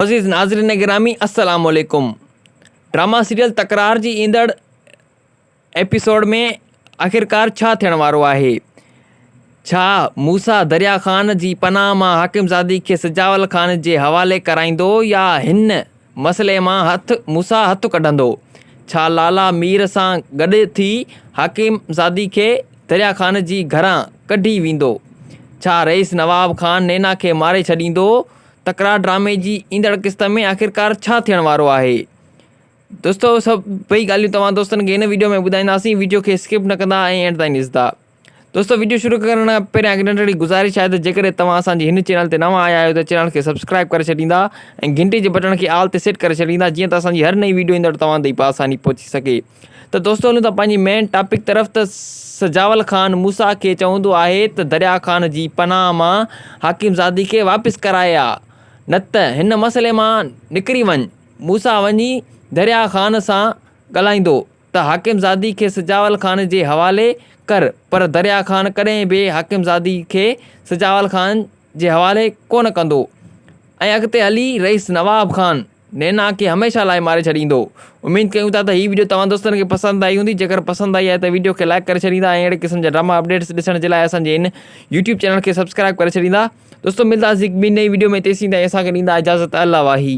عزيز ناظرين گرامي السلام عليڪم ڊراما سيريل تڪرار جي ايندڙ ايپيسوڊ ۾ آخرڪار ڇا ٿيڻ وارو آهي ڇا موسيٰ دريا خان جي پناهه مان حاڪم زادي کي سجاول خان جي حوالي ڪرائيندو يا هن مسئلي مان هٿ موسيٰ هٿ ڪڍندو ڇا لالا مير سان گڏ ٿي حاڪم زادي کي دريا خان جي گهران ڪڍي ويندو ڇا رئيس نواب خان نينا کي ماري ڇڏيندو تڪرار ڊرامي جي ايندڙ قسط ۾ آخرڪار ڇا ٿيڻ وارو آهي دوستو سڀئي ڳالهيون توهان دوستن کي هن ويڊيو ۾ ٻڌائينداسين ويڊيو کي اسڪپ نه ڪندا ۽ اينڊ تائين ڏسندا دوستو ويڊيو شروع ڪرڻ کان پهريان هڪ ننڍڙي گذارش آهي ته جيڪڏهن توهان اسان جي هن چينل تي نوان آيا آهيو ته چينل کي سبسڪرائب ڪري ڇڏيندا ۽ گهنٽي جي بٽڻ کي آل تي سيٽ ڪري ڇڏيندا جيئن ته اسان جي هر نئين ويڊيو ايندڙ توهان تائين آساني پهچي سگهي ته دوستو هلون ٿا پنهنجي مين ٽاپڪ طرف ته سجاول خان موسيٰ کي چوندو آهي ته دريا خان جي پناهه مان حاڪم زادي کي واپس ڪرائي آ نه ته هن مسئلي مان نڪري وڃ. موسيٰ وڃي دريا خان سان ڳالهائيندو ته حاڪم زادي کي سجاول خان جي حوالي ڪر پر دريا خان ڪڏهن به حاڪم زادي کي سجاول خان جي حوالي ڪونه ڪندو ۽ اڳتي هلي رئيس نواب خان نينا کي هميشه لاء ماري ڇڏيندو. اميد ڪيون ٿا ته هي وڊيو توهان دوستن کي پسند آئي هوندي جيڪر پسند آئي آهي ته وڊيو کي لائيڪ ڪري ڇڏيندا ۽ اهڙي قسم جا ڊراما اپڊيٽس ڏسڻ جي لاء اسان جي هن يوٽيوب چينل کي سبسڪرائب ڪري ڇڏيندا دوستو ملداسين هڪ ٻي نئين وڊيو ۾ تيسين تائين اسان کي ڏيندا اجازت الله واهي.